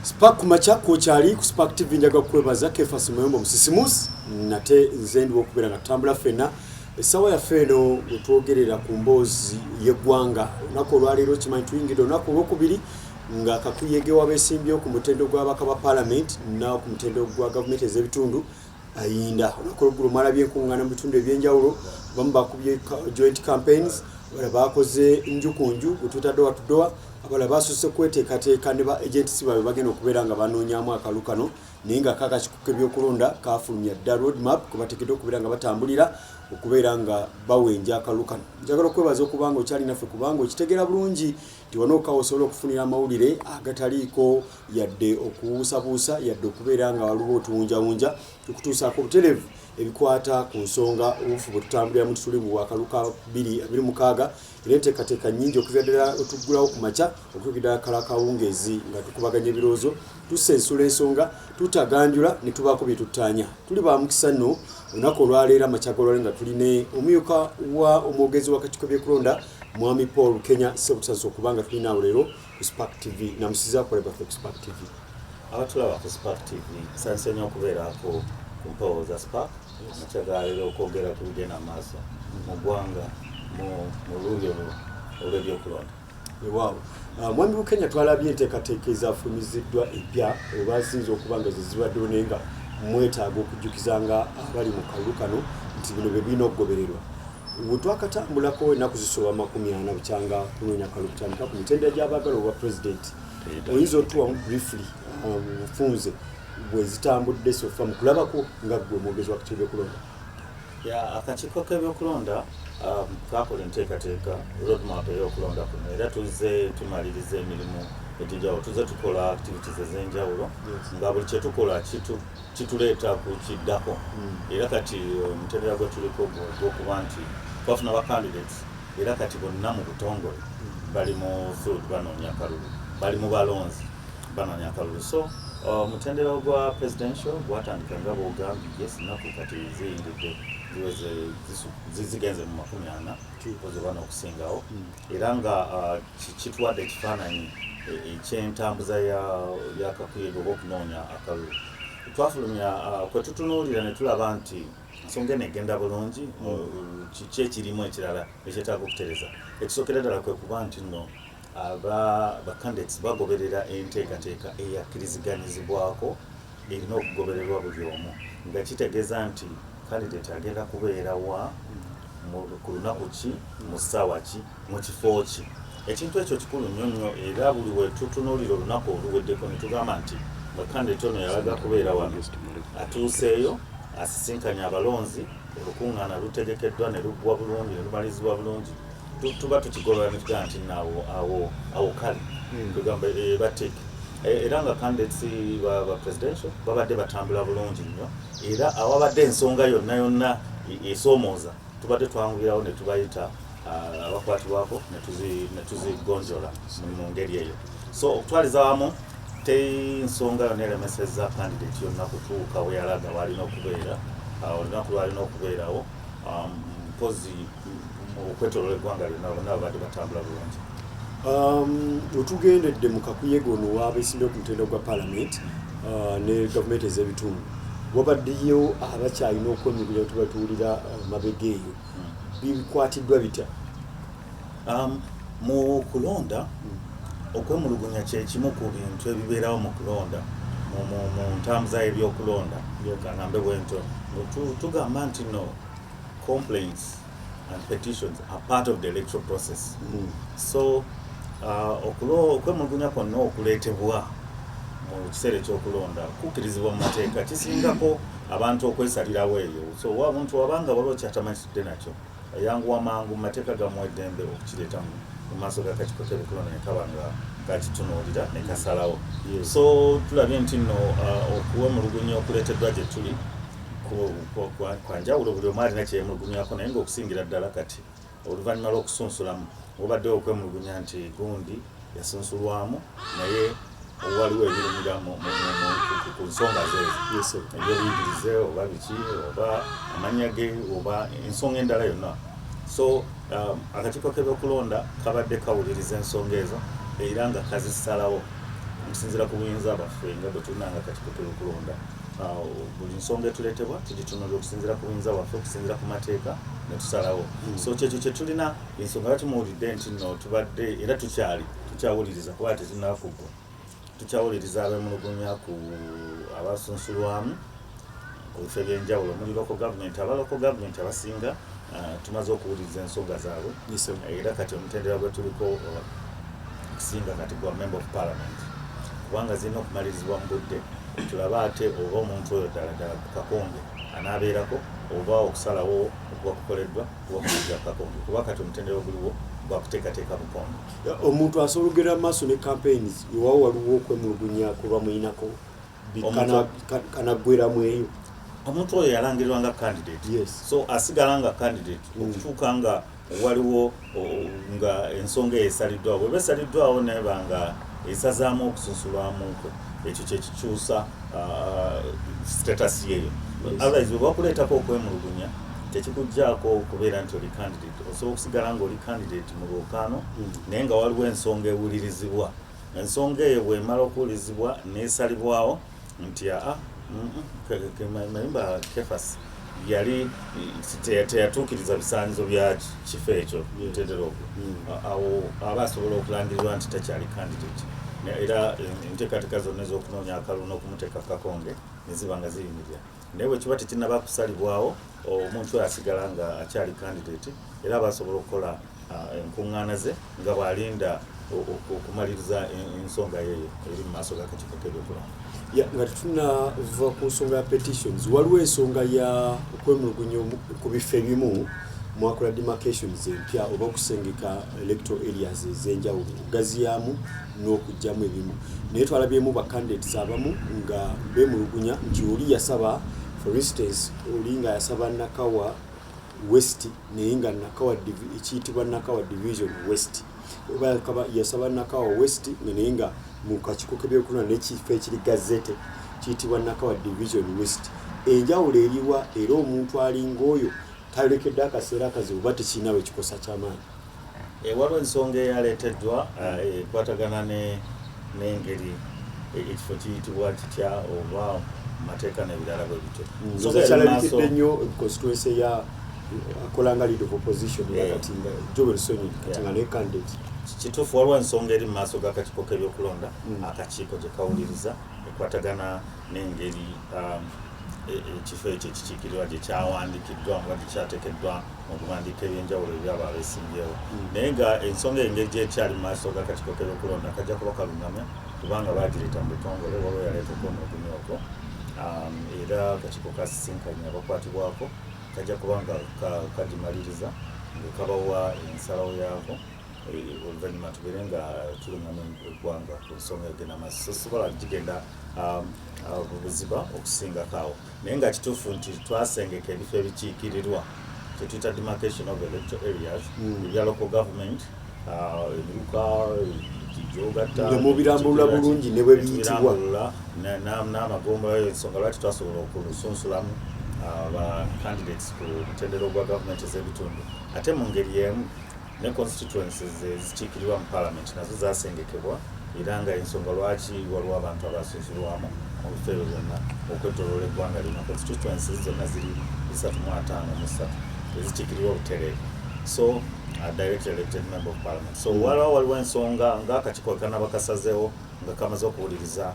Spark kumakya kwokyali ku Spark TV. Njaga kukwebaza Kefas Muyombo Musisimusi, nate nze ndiwo okubeera nga tutambula ffenna essaawa yaffe eno wetwogerera ku mboozi y'eggwanga. Olunaku olwaleero kimanyi tuyingidde olunaku olwokubiri nga kakuyege w'abeesimbyewo ku mutendo gw'ababaka ba Paalamenti na ku mutendo gwa gavumenti ez'ebitundu ayinda. Olunaku olweggulo mwalabye enkuŋŋaana mu bitundu ebyenjawulo. Abamu bakubye joint campaigns, abalala bakoze nju ku nju, gwe door to door, abalala basoose kweteekateeka ne ba agents baabwe bagenda okubeera nga banoonyamu akalulu kano. Naye nga kakakiiko k'ebyokulonda kafulumya dda roadmap kwe bateekeddwa okubeera nga batambulira okubeera nga bawenja akalulu kano. Njagala okwebaza okuba nga okyali naffe, kubanga okitegeera bulungi nti wano okawo osobola okufunira amawulire agataliiko yadde okubuusabuusa, yadde okubeera nga waliwo otuwunjawunja. Tukutuusaako obutereevu ebikwata ku nsonga obufu bwe tutambuliramu. Tituli mu bwakalu ka 2026 era enteekateeka nnyingi okuva ddala otuggulawo ku makya okutuukira ddala kala kawungeezi, nga tukubaganya ebirowoozo, tusensula ensonga, tutaganjula ne tubaako bye tuttaanya. Tuli ba mukisa nno olunaku olwaleero, amakya g'olwaleero, nga tulina omumyuka wa omwogezi w'akakiiko byekulonda, Mwami Paul Kenya Sebusaso, okuba nga tulina awo leero ku Spark TV. Namusiza kuleba ffe ku Spark TV. Abatulaba ku Spark TV, nsanyuse nnyo okubeerako ku mpewo za Spark amakya ga leero okwogera ku bigenda maaso mu ggwanga mu luuyi olw'ebyokulonda. Weewaawo. Mwami Bukenya, twalabye enteekateeka ezafulumiziddwa empya oba ziyinza okuba nga zezibaddewo, naye nga mwetaaga okujjukizanga abali mu kalulu kano nti bino bye birina okugobererwa. Bwe twakatambulako ennaku zisoba 40 bukyanga kunoonya kalulu kutandika ku mitendera gy'abaagala obwa pulezidenti, oyinza otuwamu briefly, mu bufunze, bwe zitambudde so far mu kulabako nga ggwe omwogezi wa kakiiko byokulonda? Ya, akakiiko k'ebyokulonda kakola enteekateeka, roadmap ey'okulonda kuno, era tuzze tumaliriza emirimu egy'enjawulo. Tuzze tukola activities ez'enjawulo nga buli kyetukola kituleeta ku kiddako. Era kati omutendera gwe tuliko gw'okuba nti twafuna ba candidates, era kati bonna mu butongole bali mu field banoonya akalulu, bali mu balonzi banoonya akalulu. So omutendera gwa presidential gwatandika nga bwogambye, yes, nnaku kati ziyingidde, ziweze zigenze mu 40 ozoba n'okusingawo, era nga kituwadde ekifaananyi ekyentambuza ya kakuyege oba okunoonya akalulu. Twafulumya kwe tutunuulira ne tulaba nti ensonga eno egenda bulungi. Kiki ekirimu ekirala ekyetaaga okutereza? Ekisookera ddala kwe kuba nti nno aba ba candidates bagoberera enteekateeka eyakkiriziganyizibwako erina okugobererwa buli omu, nga kitegeeza nti candidate agenda kubeera wa, ku lunaku ki, mu ssaawa ki, mu kifo ki. Ekintu ekyo kikulu nnyo nnyo, era buli we tutunuulira olunaku oluweddeko ne tugamba nti bwe candidate ono yalaga kubeera wano, atuuseeyo, asisinkanye abalonzi, olukuŋŋaana lutegekeddwa ne luggwa bulungi ne lumalirizibwa bulungi, tuba tukigolola ne tugamba nti nno awo awo awo kale tugamba bateeke. Era nga candidates ba presidential babadde batambula bulungi nnyo, era awabadde ensonga yonna yonna esoomooza tubadde twanguyirawo ne tubayita abakwatibwako ne tuzigonjola mu ngeri eyo. So okutwaliza wamu, teri nsonga yonna eremesezza candidate yonna kutuuka we yalaga walina okubeera, olunaku lwalina okubeerawo. Mpozi okwetoloola eggwanga lyonna, bonna babadde batambula bulungi. Wetugendedde mu kakuyege ono wabeesimbyewo ku mutendera gwa parliament ne gavumenti ez'ebitundu, wabaddeyo abakyalina okwemulugunya tuba tuwulira mabega eyo, bikwatiddwa bitya? Mu kulonda, okwemulugunya kyekimu ku bintu ebibeerawo mu kulonda, mu ntambuza y'ebyokulonda. Kaŋŋambe bwentyo, tugamba nti no, complaints and petitions are part of the electoral process. So okwemulugunya kwonna okuleetebwa mu kiseera ekyokulonda kukkirizibwa mu mateeka. Kisingako abantu okwesalirawo eyo. So omuntu wabanga waliwo kyatamanyitidde nakyo, ayanguwa mangu, mu mateeka gamuwa eddembe okukireeta mu maaso g'akakiiko k'ebyokulonda ne kaba nga kakitunuulira ne kasalawo. So tulabye nti nno okuwemulugunya okuleeteddwa gye tuli kwa njawulo. Buli omu alina kyeyemulugunyako, naye ng'okusingira ddala kati oluvannyuma lw'okusunsulamu wabaddewo okwemulugunya nti gundi yasunsulwamu, naye waliwo ebirumira ku nsonga zeezo, ebyobuyigirize oba biki oba amannya ge oba ensonga endala yonna. So akakiiko k'ebyokulonda kabadde kawuliriza ensonga ezo era nga kazisalawo. Okusinziira ku buyinza bwaffe nga bwe tulina nga akakiiko k'ebyokulonda, buli nsonga etuleetebwa tugitunuulira okusinziira ku buyinza bwaffe, okusinziira ku mateeka, ne tusalawo. So kyekyo kye tulina. Ensonga lwaki muwulidde nti nno tubadde era tukyali tukyawuliriza, kuba tezinnaba kuggwa, tukyawuliriza abemulugunya ku abasunsulwamu ku bifo ebyenjawulo omuli local government. Aba local government abasinga tumaze okuwuliriza ensonga zaabwe, era kati omutendera gwe tuliko okusinga kati gwa member of parliament, kubanga zirina okumalirizibwa mu budde, tulabe ate oba omuntu oyo ddala ddala ku kakonge anaabeerako, oba okusalawo okuba kukoleddwa kuba kuliza ku kakonge, kuba kati omutendera oguliwo gwakuteekateeka bukonge. Omuntu asobola okugenda mu maaso ne campaigns ewawo waliwo okwemulugunya kuba muyinako kanaggweramu eyo? Omuntu oyo yalangirirwa nga candidate, so asigala nga candidate okutuuka nga waliwo nga ensonga eyo esaliddwawo. Bweba esaliddwawo neba nga esazaamu okusunsulwamu kwe, ekyo kyekikyusa status yeeyo. Otherwise bwe bakuleetako okwemulugunya, tekikugjaako kubeera nti oli candidate. Osobola okusigala nga oli candidate mu lwokaano, naye nga waliwo ensonga ewulirizibwa. Ensonga eyo bwemala okuwulirizibwa neesalibwawo nti aa, Mayumba Kefas yali teyatuukiriza bisaanyizo bya kifo ekyo, mutendera ogwo, awo aba asobola okulangirirwa nti takyali candidate, era enteekateeka zonna ez'okunoonya akalulu n'okumuteeka kakonge ne ziba nga ziyimirira. Naye bwe kiba tekinnaba kusalibwawo, omuntu oyo asigala nga akyali candidate, era aba asobola okukola enkuŋŋaana ze nga bw'alinda okumaliriza ensonga yeeyo eri mu maaso g'akakiiko k'ebyokulonda. Nga tetunava ku nsonga ya petitions, waliwo ensonga ya okwemulugunya ku bifo ebimu mwakola demarcations empya oba okusengeka electoral areas ez'enjawulo, okugaziyamu n'okugyamu ebimu, naye twalabyemu ba candidates abamu nga beemulugunya nti oli yasaba, for instance, oli nga yasaba Nakawa West, naye nga Nakawa ekiyitibwa Nakawa Division West, oba yasaba Nakawa West, naye nga mu kakiiko k'ebyokulonda n'ekifo ekiri gazetted kiyitibwa Nakawa Division West. Enjawulo eriwa? Era omuntu alinga oyo tayolekedde akaseera akazibu oba tekirina bwe kikosa kyamaanyi? Waliwo ensonga eyaleeteddwa ekwatagana n'engeri ekifo kiyitibwa kitya oba mateeka n'ebirala bwe bityo. Kyalabikidde nnyo constituency ya akola nga leader of opposition kati nga Joel Ssenyonyi, kati nga naye candidate. Kituufu, waliwo ensonga eri mu maaso g'akakiiko k'ebyokulonda, akakiiko gye kawuliriza, ekwatagana n'engeri ekifo ekyo ekikiikirirwa gye kyawandiikiddwa nga gye kyateekeddwa mu biwandiiko ebyenjawulo ebyabo abeesimbyewo. Naye nga ensonga eyo engeri gyekyali mu maaso g'akakiiko k'ebyokulonda, kajja kuba kalungamya, kubanga bagireeta mu butongole. Waliwo yaleeta okwemulugunya okwo, era akakiiko kasisinkanye abakwatibwako, kajja kuba nga kagimaliriza nga kabawa ensalawo yaako, oluvannyuma tubeere nga tulungamya eggwanga ku nsonga egenda maaso. So sobola gigenda buziba okusingako awo, naye nga kituufu nti twasengeka ebifo ebikiikirirwa, kyetuyita demarcation of electoral areas, ebya local government, emiruka gyogatta. Ne mubirambulula bulungi ne bwe biyitibwa. N'amagomba. Ensonga lwaki twasobola okulusunsulamu aba candidates ku mutendera ogwa gavumenti ez'ebitundu, ate mu ngeri y'emu ne constituencies ezikiikirirwa mu parliament nazo zasengekebwa, era nga ensonga lwaki waliwo abantu abasunsulwamu mu bifo ebyo byonna okwetoloola eggwanga lino. Constituencies zonna ziri 353 ezikiikirirwa obutereevu, so direct elected member of parliament. So waliwo ensonga ng'akakiiko kanaba kasazeewo nga kamaze okuwuliriza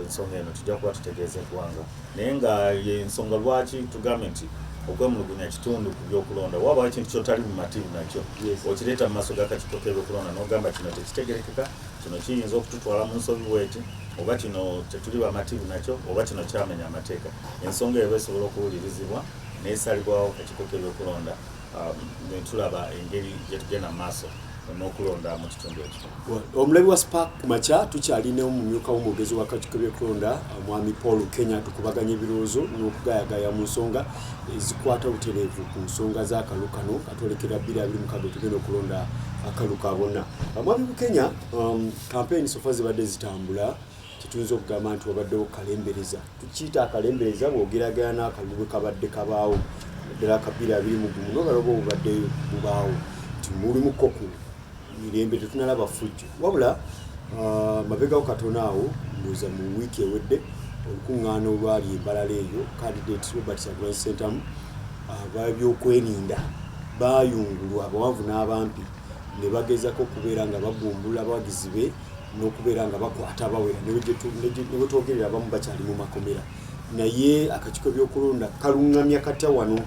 ensonga eno, tujja kuba tutegeeza eggwanga. Naye nga yensonga lwaki tugambye nti okwemulugunya kitundu ku byokulonda. Wabawo ekintu kyotali mumativu nakyo, okireeta mu maaso g'akakiiko k'ebyokulonda n'ogamba kino tekitegerekeka, kino kiyinza okututwala mu nsobi bweti, oba kino tetuli bamativu nakyo, oba kino kyamenya amateeka. Ensonga eyo esobola okuwulirizibwa neesalibwawo akakiiko k'ebyokulonda, netulaba engeri gyetugenda mu maaso n'okulonda mu kitundu ekyo. Omulabi wa Spark Kumakya, tukyalina omumyuka w'omwogezi w'akakiiko k'ebyokulonda, omwami Paul Kenya, tukubaganya ebirowoozo n'okugayagaya mu nsonga ezikwata obutereevu ku nsonga z'akalulu kano katwolekera 2026, tugenda okulonda akalulu ka bonna. Omwami Bukenya, campaign so far zibadde zitambula, kituyinza okugamba nti wabaddewo kalembereza, tukiyita akalembereza, bw'ogeraganya n'akalulu bwe kabadde kabaawo ddala aka 2021 n'obulala oba obubadde bubaawo, nti mulimuko ku mirembe, tetunalaba ffujjo. Wabula Mabegawo katono awo, ndowooza mu wiiki ewedde, olukuŋŋaana olwali embalala eyo, candidate Robert Kyagulanyi Ssentamu, ab'ebyokwerinda baayungulwa abawanvu n'abampi ne bagezako okubeera nga bagumbula abawagizi be n'okubeera nga bakwata abawera, ne bwetwogerera abamu bakyali mu makomera. Naye akakiiko ebyokulonda kaluŋŋamya katya wano,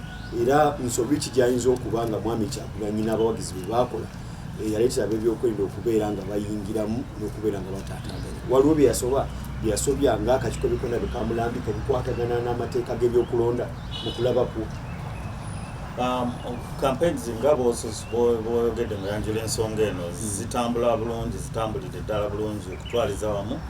era nsobi ki gyayinza okuba nga mwami Kyagulanyi n'abawagizi be baakola eyaleetera ab'ebyokwerinda okubeera nga bayingiramu n'okubeera nga bataataaganya? Waliwo byeyasobya ng'akakiiko ebyokulonda bye kamulambika ebikwatagana n'amateeka g'ebyokulonda mu kulaba ku Campaigns nga bwoyogedde mu yanjula ensonga eno zitambula bulungi, zitambulidde ddala bulungi okutwaliza wamu,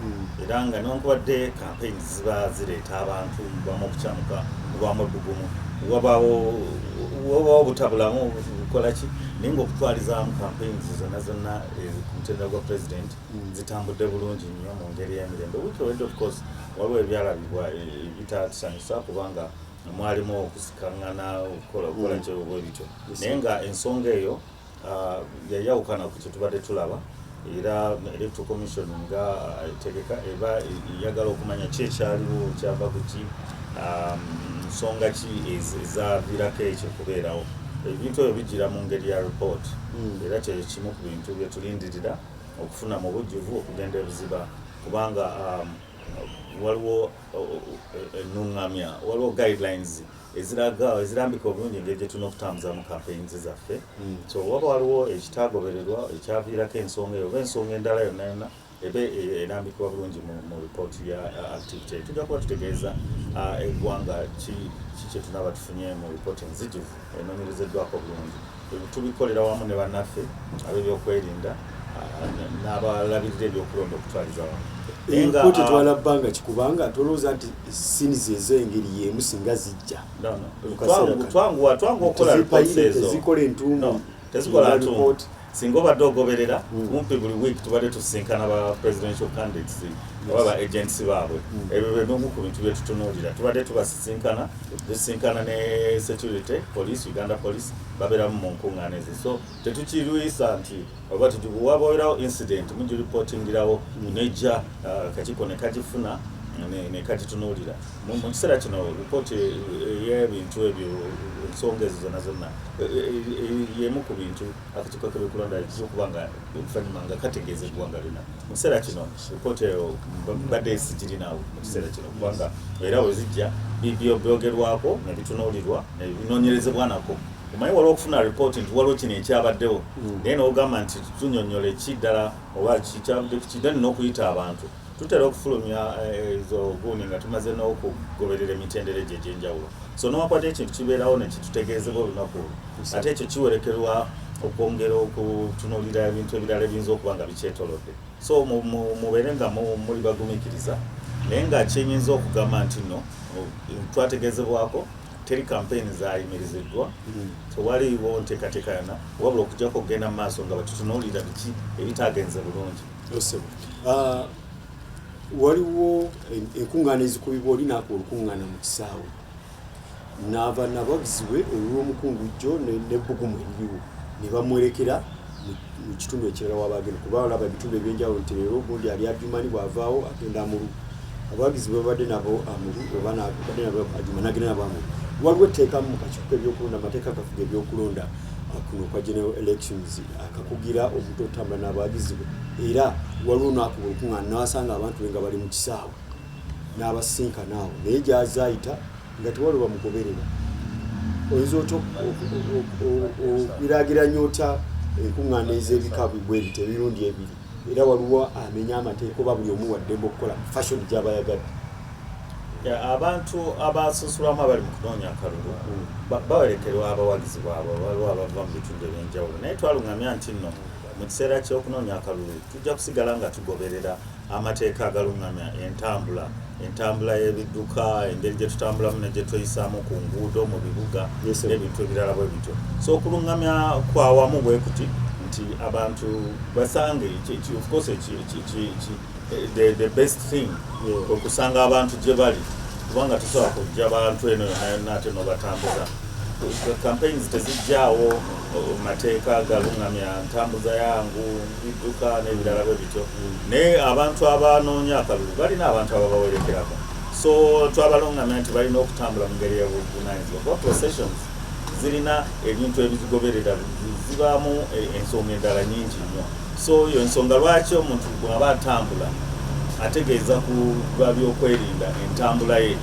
era nga newankubadde campaigns ziba zireeta abantu bamu okukyamuka, mubaamu ebbugumu, wabaawo obutabulamu bukola ki, naye nga okutwaliza wamu campaigns zonna zonna ku mutendera gwa president zitambudde bulungi nnyo mu ngeri y'emirembe. Wiiki owedde, of course, waliwo ebyalabibwa ebitatusanyusa, kubanga mwalimu okusikaŋŋana, okukola okukola bwe bityo, naye nga ensonga eyo yayawukana ku kyetubadde tulaba. Era Electoral Commission nga etegeka eba eyagala okumanya ki ekyaliwo, kyava ku ki, nsonga ki ezaviirako ekyo kubeerawo. Ebintu ebyo bijjira mu ngeri ya report, era kyekyo kimu ku bintu bye tulindirira okufuna mu bujjuvu okugenda ebuziba, kubanga waliwo ennuŋŋamya, waliwo guidelines eziraga, ezirambika obulungi engeri gye tulina okutambuzamu campaigns zaffe. So waba waliwo ekitagobererwa ekyaviirako ensonga eyo oba ensonga endala yonna yonna, ebe erambikibwa bulungi mu report ya activity. Tujja kuba tutegeeza eggwanga ki kye tunaaba tufunye mu report enzijuvu enoonyerezeddwako bulungi. Tubikolera wamu ne bannaffe ab'ebyokwerinda n'abalabirira ebyokulonda okutwaliza wamu. Ripooti etwala bbanga ki? Kubanga tolowooza nti scenes ez'engeri y'emu singa zijja Twanguwa, twanguwa okukola reports ezo. Tezikola entuumu? Tezikola ntuumu. Singa obadde ogoberera, kumpi buli week tubadde tusisinkana ba presidential candidates oba ba agents baabwe. Ebyo byebimu ku bintu byetutunuulira. Tubadde tubasisinkana, tusisinkana ne security, police, Uganda Police babeeramu mu nkuŋŋaana ezo. So tetukirwisa nti oba wababeerawo incident mugiripotingirawo, nejja akakiiko ne kagifuna ne kagitunuulira. Mu kiseera kino ripooti ey'ebintu ebyo, ensonga ezo zonna zonna, y'emu ku bintu akakiiko k'ebyokulonda okuba nga oluvannyuma nga kategeeza eggwanga lyonna. Mu kiseera kino ripooti eyo mbadde sigirinaawo mu kiseera kino, kubanga era bwe zijja byogerwako ne bitunuulirwa ne binoonyerezebwa nako. Omanyi, waliwo okufuna ripooti nti waliwo kino ekyabaddewo, naye n'ogamba nti tunyonnyola ki ddala oba kyavudde ku ki, then n'okuyita abantu. Tutera okufulumya ezo gundi nga tumaze n'okugoberera emitendera egyo egy'enjawulo. So newankubadde ekintu kibeerawo ne kitutegeezebwa olunaku olwo, ate ekyo kiwerekerwa okwongera okutunuulira ebintu ebirala ebiyinza okuba nga bikyetolodde. So mubeere nga muli bagumiikiriza, naye nga kyenyinza okugamba nti nno twategeezebwako, teri campaign zayimiriziddwa, tewaliiwo nteekateeka yonna wabula okujjako okugenda mu maaso nga batutunuulira biki ebitagenze bulungi. Waliwo enkuŋŋaana ezikubibwa, oli naako olukuŋŋaana mu kisaawe naava nabawagizi be olw'omukungu jjo nebbugumu eririwo ne bamwerekera mu kitundu ekirala wabagenda, kuba olaba ebitundu ebyenjawulo nti leero gundi ali Adjumani, bw'avaawo agenda Amuru, abawagizi babadde nabo Amuru oba badde nabo Adjumani, agenda nabo Amuru. Waliwo etteeka mu kakiiko k'ebyokulonda, amateeka agafuga ebyokulonda kuno kwa general elections, akakugira omuntu otambula n'abawagizi be, era waliwo nakuba olukuŋŋaana n'asanga abantu be nga bali mu kisaawe n'abasinkana awo, naye gy'azaayita nga tewali bamugoberera. Oyinza otya okugiragiranya otya enkuŋŋaana ez'ebika bwe biti emirundi ebiri, era waliwo amenya amateeka oba buli omu waddembe okukola fashion gy'aba yagadde? Abantu abasunsulwamu abali mu kunoonya akalulu bawerekerwa abawagizi baabwe, waliwo abava mu bitundu ebyenjawulo, naye twaluŋŋamya nti nno mu kiseera ky'okunoonya akalulu tujja kusigala nga tugoberera amateeka agaluŋŋamya entambula y'ebidduka, engeri gye tutambulamu ne gye tweyisaamu ku nguudo mu bibuga n'ebintu ebirala bwe bityo. So okuluŋŋamya kwawamu bwe kuti nti abantu basange, of course the best thing okusanga abantu gye bali, kubanga tosobola kujja bantu eno yonna yonna ate n'obatambuza. Campaigns tezijjaawo mateeka galungamya ntambuza yangu bidduka n'ebirala bwe bityo, naye abantu abanoonya akalulu balina abantu ababawerekerako. So twabalungamya nti balina okutambula mu ngeri y'obuvunaanyizibwa, kuba processions zirina ebintu ebizigoberera, zibaamu ensonga endala nyingi nnyo. So yo ensonga lwaki omuntu bw'aba atambula ategeeza ku lwabyokwerinda entambula ye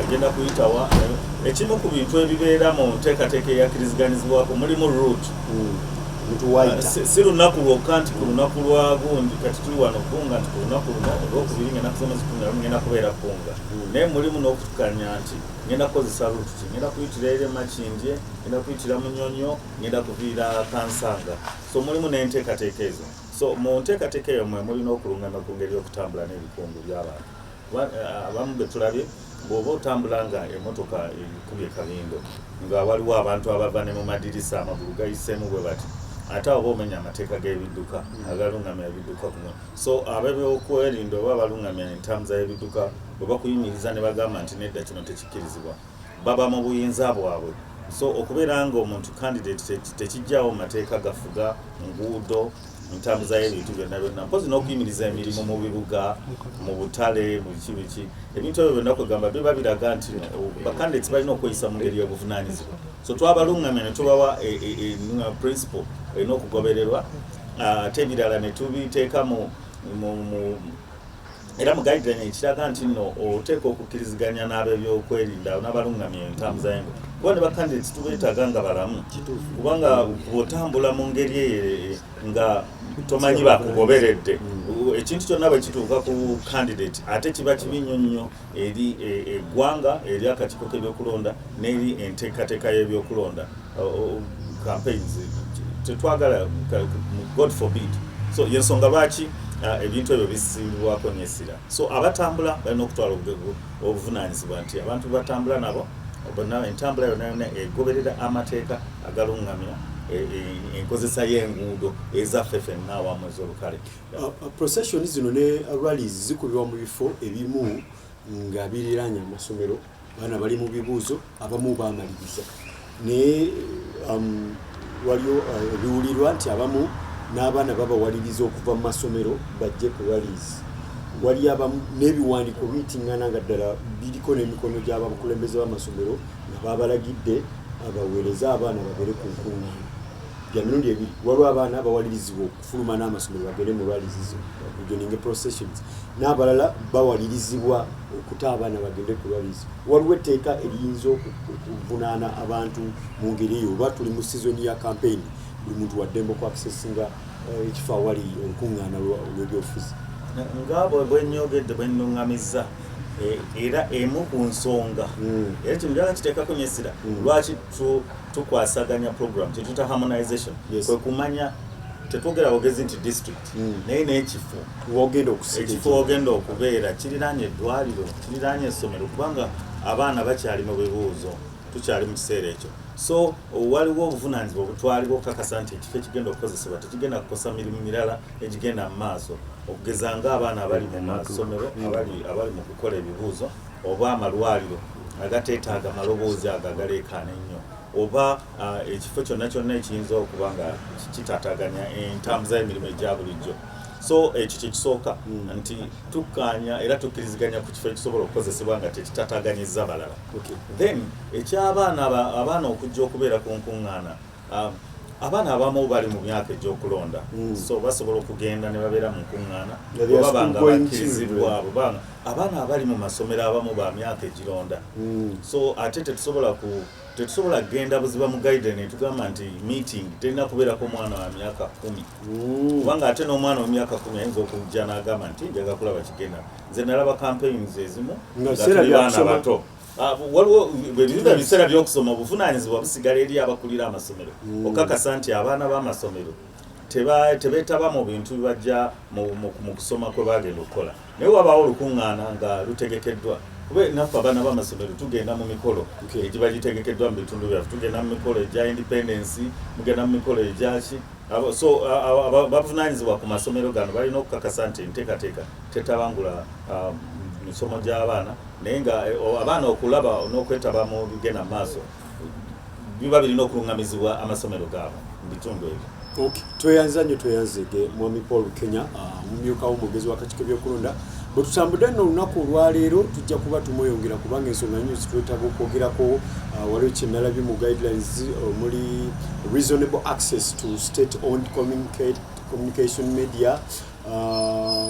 agenda kuyitawa. Ekimu ku bintu ebibeera mu nteekateeka eyakkiriziganyizibwako mulimu route. Si lunaku lwokka nti ku lunaku lwa gundi, kati tuli wano Bbunga, nti ku lunaku luno olwokubiri ngenda kusoma 11 ngenda kubeera Bbunga, naye mulimu n'okutukanya nti ngenda kukozesa route ki, ngenda kuyitira ere Makindye, ngenda kuyitira Munyonyo, ngenda kuviira Kansanga. So mulimu n'enteekateeka ezo. So mu nteekateeka eyo mwe mulina okulungamya ku ngeri y'okutambula n'ebikungu by'abantu. Abamu be tulabye, bw'oba otambula nga emmotoka ekubye kabindo, nga waliwo abantu abava ne mu madirisa, amagulu gayiseemu bwe bati, ate awo oba omenya amateeka g'ebidduka agalungamya ebidduka kuno. So ab'ebyokwerinda oba abalungamya entambuza y'ebidduka bwe bakuyimiriza ne bagamba nti nedda, kino tekikkirizibwa, baba mu buyinza bwabwe. So okubeera nga omuntu candidate tekijjaawo mateeka gafuga nguudo, ntambuza y'ebintu byonna byonna, mpozi n'okuyimiriza emirimu mu bibuga, mu butale, mu biki biki, ebintu ebyo byonna kwegamba biba biraga nti bacandidates balina okweyisa mu ngeri y'obuvunaanyizibwa. So twabalungamya ne tubawa principle erina okugobererwa, ate ebirala ne tubiteeka mu era mu guideline ekiraga nti nno oteeka okukkiriziganya n'ab'ebyokwerinda n'abalungamya entambuza y'engo, kuba ne bacandidates tubeetaaga nga balamu, kubanga bw'otambula mu ngeri eyo nga tomanyi bakugoberedde, ekintu kyonna bwe kituuka ku candidate ate kiba kibi nnyo nnyo eri eggwanga, eri akakiiko k'ebyokulonda n'eri enteekateeka y'ebyokulonda, campaigns tetwagala, God forbid. So yensonga lwaki ebintu ebyo bisimbibwako n'essira. So abatambula balina okutwala obuvunaanyizibwa nti abantu batambula nabo bonna, entambula yonna yonna egoberera amateeka agalungamya enkozesa y'enguudo ezaffe ffenna awamu ez'olukale. Procession zino ne rallies zikubibwa mu bifo ebimu nga biriraanye amasomero, baana bali mu bibuuzo, abamu bamaliriza, naye waliwo ebiwulirwa nti abamu n'abaana babawaliriza okuva mu masomero bajje ku rallies. Wali abamu n'ebiwandiiko biyitiŋŋana nga ddala biriko n'emikono gy'abakulembeze b'amasomero nga babalagidde abaweereze abaana babeere ku nkuŋŋaana. Bya mirundi ebiri: waliwo abaana bawalirizibwa okufuluma n'amasomero bagende mu rallies zino, joining processions, n'abalala bawalirizibwa okuta abaana bagende ku rallies. Waliwo etteeka eriyinza okuvunaana abantu mu ngeri eyo, oba tuli mu season ya campaign, buli muntu waddembe okwaccessinga ekifo awali olukuŋŋaana olw'ebyobufuzi? Nga bwe bwenyogedde, bwenuŋŋamizza, era emu ku nsonga, era kino njagala kiteekako nnyo essira, lwaki tukwasaganya program kyetuyita harmonization, kwe kumanya tetwogera bwogezi nti district, naye n'ekifo wogenda okusiga. Ekifo wogenda okubeera kiriraanye eddwaliro, kiriraanye essomero, kubanga abaana bakyali mu bibuuzo, tukyali mu kiseera ekyo. So waliwo obuvunaanyizibwa obutwalibwa okukakasa nti ekifo ekigenda okukozesebwa tekigenda kukosa mirimu mirala egigenda mu maaso, okugeza ng'abaana abali mu masomero, abali mu kukola ebibuuzo, oba amalwaliro agateetaaga maloboozi ago agaleekaana ennyo, oba ekifo kyonna kyonna ekiyinza okuba nga kitaataganya entambuza y'emirimu egya bulijjo. So ekyo kyekisooka, nti tukkaanya era tukkiriziganya ku kifo ekisobola okukozesebwa nga tekitataganyizza balala. Then ekyabaana, abaana okujja okubeera ku nkuŋŋaana, abaana abamu bali mu myaka egy'okulonda, so basobola okugenda ne babeera mu nkuŋŋaana bwe baba nga bakkirizibwa. Abo abaana abali mu masomero abamu ba myaka egironda. So ate tetusobola kugenda buziba mu guideline tugamba nti meeting terina kubeerako omwana wa myaka 10, kubanga ate n'omwana wa myaka 10 ayinza okujja n'agamba nti njaga kulaba kigenda. Nze nalaba campaigns ezimu nga nga biseera tuli baana byakusoma. bato. Waliwo bwe biba biseera by'okusoma, obuvunaanyizibwa busigala eri abakulira amasomero okakasa nti abaana b'amasomero tebeetaba mu bintu bibajja mu kusoma kwe bagenda okukola. Naye wabaawo olukuŋŋaana nga lutegekeddwa, kuba naffe abaana b'amasomero tugenda mu mikolo egiba gitegekeddwa mu bitundu byaffe, tugenda mu mikolo egya independence, mugenda mu mikolo egyaki. So bavunaanyizibwa ku masomero gano balina okukakasa nti enteekateeka tetabangula misomo gy'abaana, naye nga abaana okulaba n'okwetaba mu bigenda mu maaso. Biba birina okulungamizibwa amasomero gaabwe mu bitundu ebyo. Okay. Tweyanza nnyo, tweyanzege Mwami Paul Kenya, omumyuka w'omwogezi w'akakiiko ebyokulonda. Bwe tutambudde nno olunaku olwaleero, tujja kuba tumweyongera kubanga ensonga nnyo zitwetaaga okwogerako. Waliwo kyenalabye mu guidelines omuli reasonable access to state owned communication media.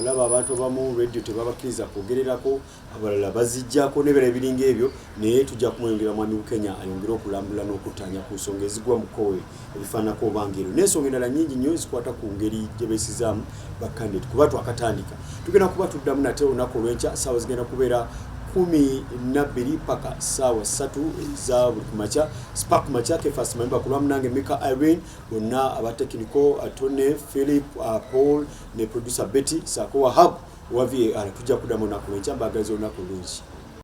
Laba abantu abamu radio tebabakkiriza kwogererako, abalala bazijjako n'ebirala ebiringa ebyo, naye tujja kumweyongera Mwami Bukenya ayongere okulambula n'okuttaanya ku nsonga ezigwa mu kkowe ebifaananako obanga eryo n'ensonga endala nnyingi nnyo ezikwata ku ngeri gye beesizaamu bakandidate. Kuba twakatandika, tugenda kuba tuddamu nate olunaku olw'enkya. Saawa zigenda kubeera 12 paka saawa 3 eza buli kumakya. Spark Makya, Kefas Mayumba kulwamu nange Mika Irene, bonna abatekiniko Tone, Philip, Paul ne producer Betty saako Wahab wa VAR. Tujja kuddamu olunaku lwenkya. Mbaagaliza olunaku lungi.